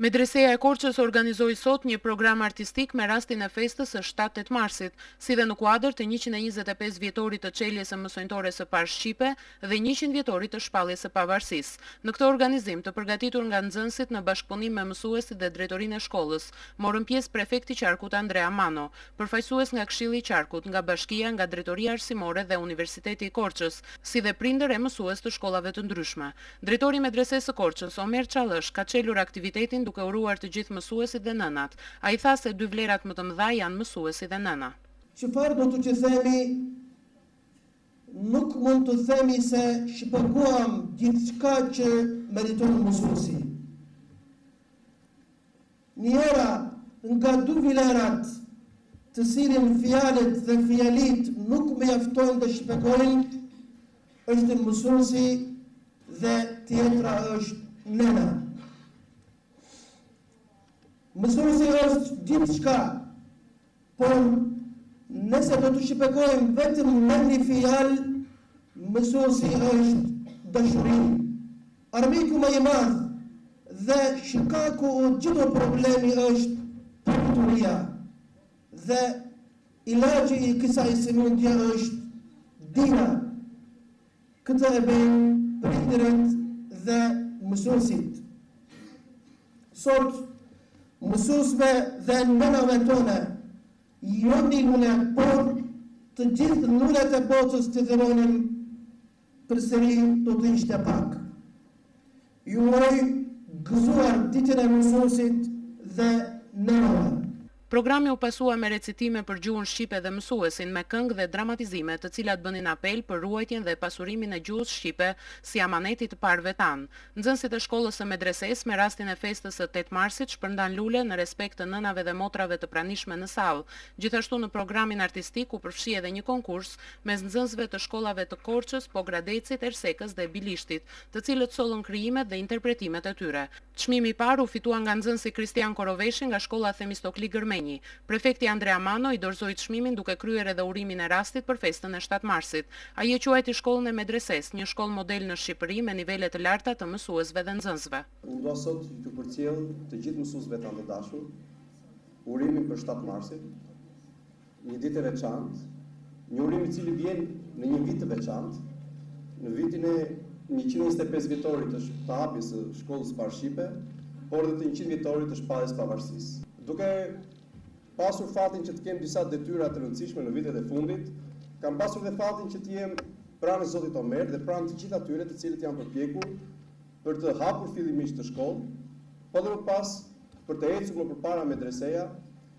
Medreseja e Korçës organizoi sot një program artistik me rastin e festës së 7-8 marsit, si dhe në kuadër të 125 vjetorit të çeljes së mësonjtores së parë shqipe dhe 100 vjetorit të shpalljes së pavarësisë. Në këtë organizim, të përgatitur nga nxënësit në bashkëpunim me mësuesit dhe drejtorinë e shkollës, morën pjesë prefekti i qarkut Andrea Mano, përfaqësues nga Këshilli i Qarkut, nga Bashkia, nga Drejtoria Arsimore dhe Universiteti i Korçës, si dhe prindër e mësues të shkollave të ndryshme. Drejtori i Medresesë së Korçës, Omer Çallësh, ka çelur aktivitetin duke uruar të gjithë mësuesit dhe nënat. Ai tha se dy vlerat më të mëdha janë mësuesi dhe nëna. Çfarë do të që themi, nuk mund të themi se shpaguam gjithçka që meriton mësuesi. Njëra nga dy vlerat të cilin fjalët dhe fjalitë nuk mjaftojnë të shpjegojnë është mësuesi dhe tjetra është nëna. Mësuesi është gjithçka, por nëse do të shpjegojmë vetëm me një fjalë, mësuesi është dashuri. Armiku më i madh dhe shkaku i çdo problemi është padituria dhe ilaçi i kësaj sëmundje është dija. Këtë e bëjnë prindërit dhe mësuesit. Sot, mësuesve dhe nënave tona, jo një lule, por të gjithë lulet e botës të dhuronim përsëri do të ishte pak. Ju uroj gëzuar ditën e mësuesit dhe nënave. Programi u pasua me recitime për gjuhën shqipe dhe mësuesin, me këngë dhe dramatizime, të cilat bënin apel për ruajtjen dhe pasurimin e gjuhës shqipe si amaneti të parëve tanë. Nxënësit e shkollës së Medresesë me rastin e festës së 8 marsit shpërndan lule në respekt të nënave dhe motrave të pranishme në sallë. Gjithashtu në programin artistik u përfshi edhe një konkurs mes nxënësve të shkollave të Korçës, Pogradecit, Ersekës dhe Bilishtit, të cilët sollën krijimet dhe interpretimet e tyre. Çmimi i parë u fitua nga nxënësi Kristian Koroveshi nga shkolla Themistokli Gërmenji. Prefekti Andrea Mano i dorëzoi çmimin duke kryer edhe urimin e rastit për festën e 7 marsit. Ai e quajti shkollën e Medresesë, një shkollë model në Shqipëri me nivele të larta të mësuesve dhe nxënësve. Unë dua sot t'ju përcjell të gjithë mësuesve tanë të dashur urimin për 7 marsin, një ditë e veçantë, një urim i cili vjen në një vit të veçantë, në vitin e 125 vjetorit të, të hapjes së shkollës parë shqipe, por dhe të 100 vjetorit të shpalljes pavarësisë. Duke pasur fatin që të kem disa detyra të rëndësishme në vitet e fundit, kam pasur dhe fatin që të jem pranë Zotit Omer dhe pranë të gjithë atyre të cilët janë përpjekur për të hapur fillimisht të shkollë, po dhe më pas për të ecur më përpara medreseja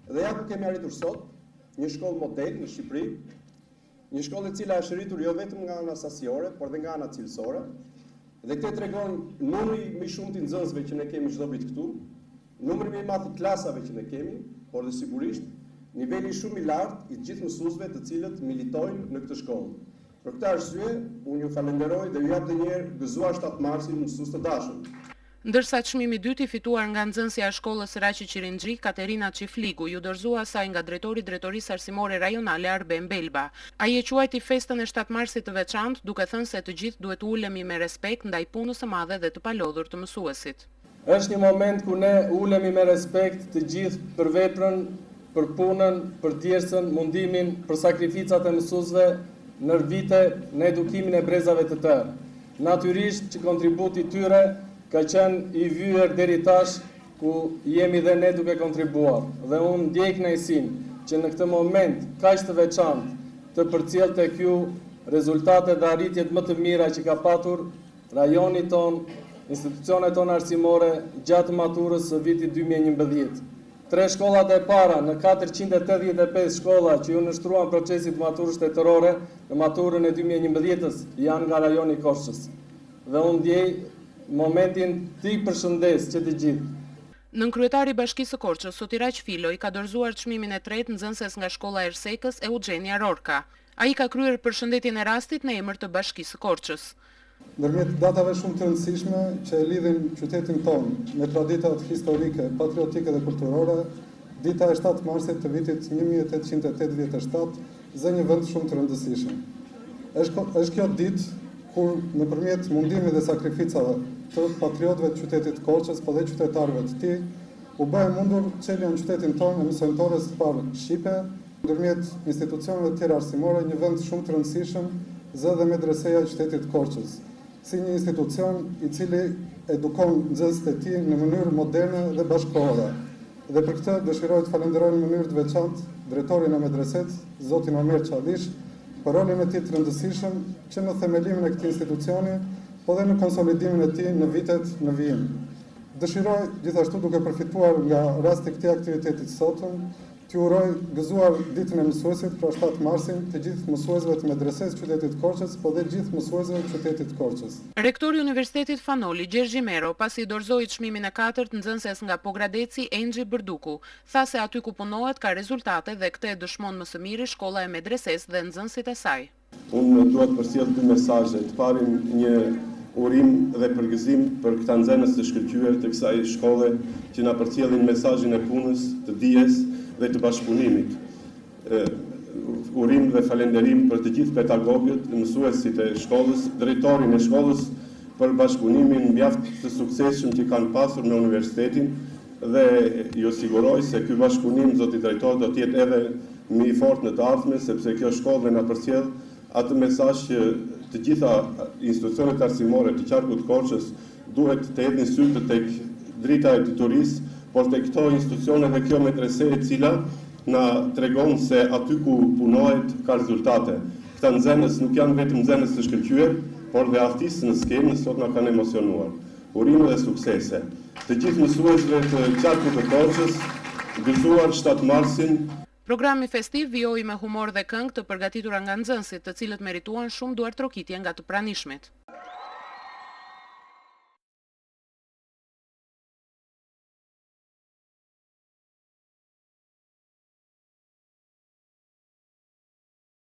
Dhe ja ku kemi arritur sot, një shkollë model në Shqipëri, një shkollë e cila është rritur jo vetëm nga ana sasiore, por dhe nga ana cilësore. Dhe këtë tregon numri më i shumtë i nxënësve që ne kemi çdo vit këtu, numri më i madh i klasave që ne kemi, por dhe sigurisht niveli shumë i lartë i të gjithë mësuesve të cilët militojnë në këtë shkollë. Për këtë arsye, unë ju falenderoj dhe ju jap dhe një herë gëzuar 7 marsin mësues të dashur. Ndërsa çmimi i dytë i fituar nga nxënësja e shkollës Raqi Qirinxhi, Katerina Çifligu, iu dorëzua asaj nga drejtori i Drejtorisë Arsimore Rajonale Arben Belba. Ai e quajti festën e 7 marsit të veçantë, duke thënë se të gjithë duhet të ulemi me respekt ndaj punës së madhe dhe të palodhur të mësuesit. Është një moment ku ne ulemi me respekt të gjithë për veprën, për punën, për djersën, mundimin, për sakrificat e mësuesve nër vite në edukimin e brezave të tërë. Natyrisht që kontributi i tyre ka qenë i vyer deri tash ku jemi dhe ne duke kontribuar dhe unë ndjej kënaqësinë që në këtë moment kaq të veçantë të përcjell tek ju rezultatet dhe arritjet më të mira që ka patur rajoni tonë, institucionet tona arsimore gjatë maturës së vitit 2011. Tre shkollat e para në 485 shkolla që iu nënshtruan procesit të maturës shtetërore në maturën e 2011-ës janë nga rajoni i Korçës. Dhe unë ndjej momentin t'i përshëndes që të gjithë. Nënkryetari i Bashkisë së Korçës, Sotiraq Filo, i ka dorëzuar çmimin e tretë nxënëses nga shkolla e Ersekës, Eugenia Rorka. Ai ka kryer përshëndetjen e rastit në emër të Bashkisë së Korçës. Ndërmjet datave shumë të rëndësishme që e lidhin qytetin tonë me traditat historike, patriotike dhe kulturore, dita e 7 marsit të vitit 1887 zë një vend shumë të rëndësishëm. Është është kjo ditë kur nëpërmjet mundimit dhe sakrificave. të patriotëve të qytetit të Korçës, po dhe qytetarëve të tij, u bë e mundur çelja në qytetin tonë e mësonjëtores së parë shqipe, ndërmjet institucioneve të tjera arsimore një vend shumë të rëndësishëm zë dhe Medreseja e qytetit të Korçës, si një institucion i cili edukon nxënësit e tij në mënyrë moderne dhe bashkëkohore. Dhe për këtë dëshiroj të falënderoj në mënyrë të veçantë drejtorin e Medresesë, zotin Omer Çallish, për rolin e tij të rëndësishëm që në themelimin e këtij institucioni, po dhe në konsolidimin e tij në vitet në vijim. Dëshiroj, gjithashtu duke përfituar nga rasti i këtij aktiviteti të sotëm, t'ju uroj gëzuar Ditën e Mësuesit, pra 7 Marsin, të gjithë mësuesve të Medresesë së qytetit të Korçës, po dhe gjithë mësuesve të qytetit të Korçës. Rektori i Universitetit Fan Noli, Gjergj Imero, pasi i dorëzoi çmimin e katërt nxënëses nga Pogradeci, Enxhi Bërduku, tha se aty ku punohet ka rezultate dhe këtë e dëshmon më së miri shkolla e Medresesë dhe nxënësit e saj. Unë dua të përcjell dy mesazhe, të parin një urim dhe përgëzim për këta nxënës të shkëlqyer të kësaj shkolle që na përcjellin mesazhin e punës, të dijes dhe të bashkëpunimit. Urim dhe falënderim për të gjithë pedagogët, mësuesit e shkollës, drejtorin e shkollës për bashkëpunimin mjaft të suksesshëm që kanë pasur me universitetin dhe ju siguroj se ky bashkëpunim, zoti drejtor, do të jetë edhe më i fortë në të ardhmen, sepse kjo shkollë dhe na përcjell atë mesazh që të gjitha institucionet arsimore të qarkut të Korçës duhet të hedhin sytë tek drita e diturisë, por tek këto institucione dhe kjo medrese e cila na tregon se aty ku punohet ka rezultate. Këta nxënës nuk janë vetëm nxënës të shkëlqyer, por dhe artistë në skenë, sot na kanë emocionuar. Urime dhe suksese. Të gjithë mësuesve të qarkut të Korçës, gëzuar 7 Marsin. Programi festiv vijoi me humor dhe këngë të përgatitura nga nxënësit, të cilët merituan shumë duartrokitje nga të pranishmit.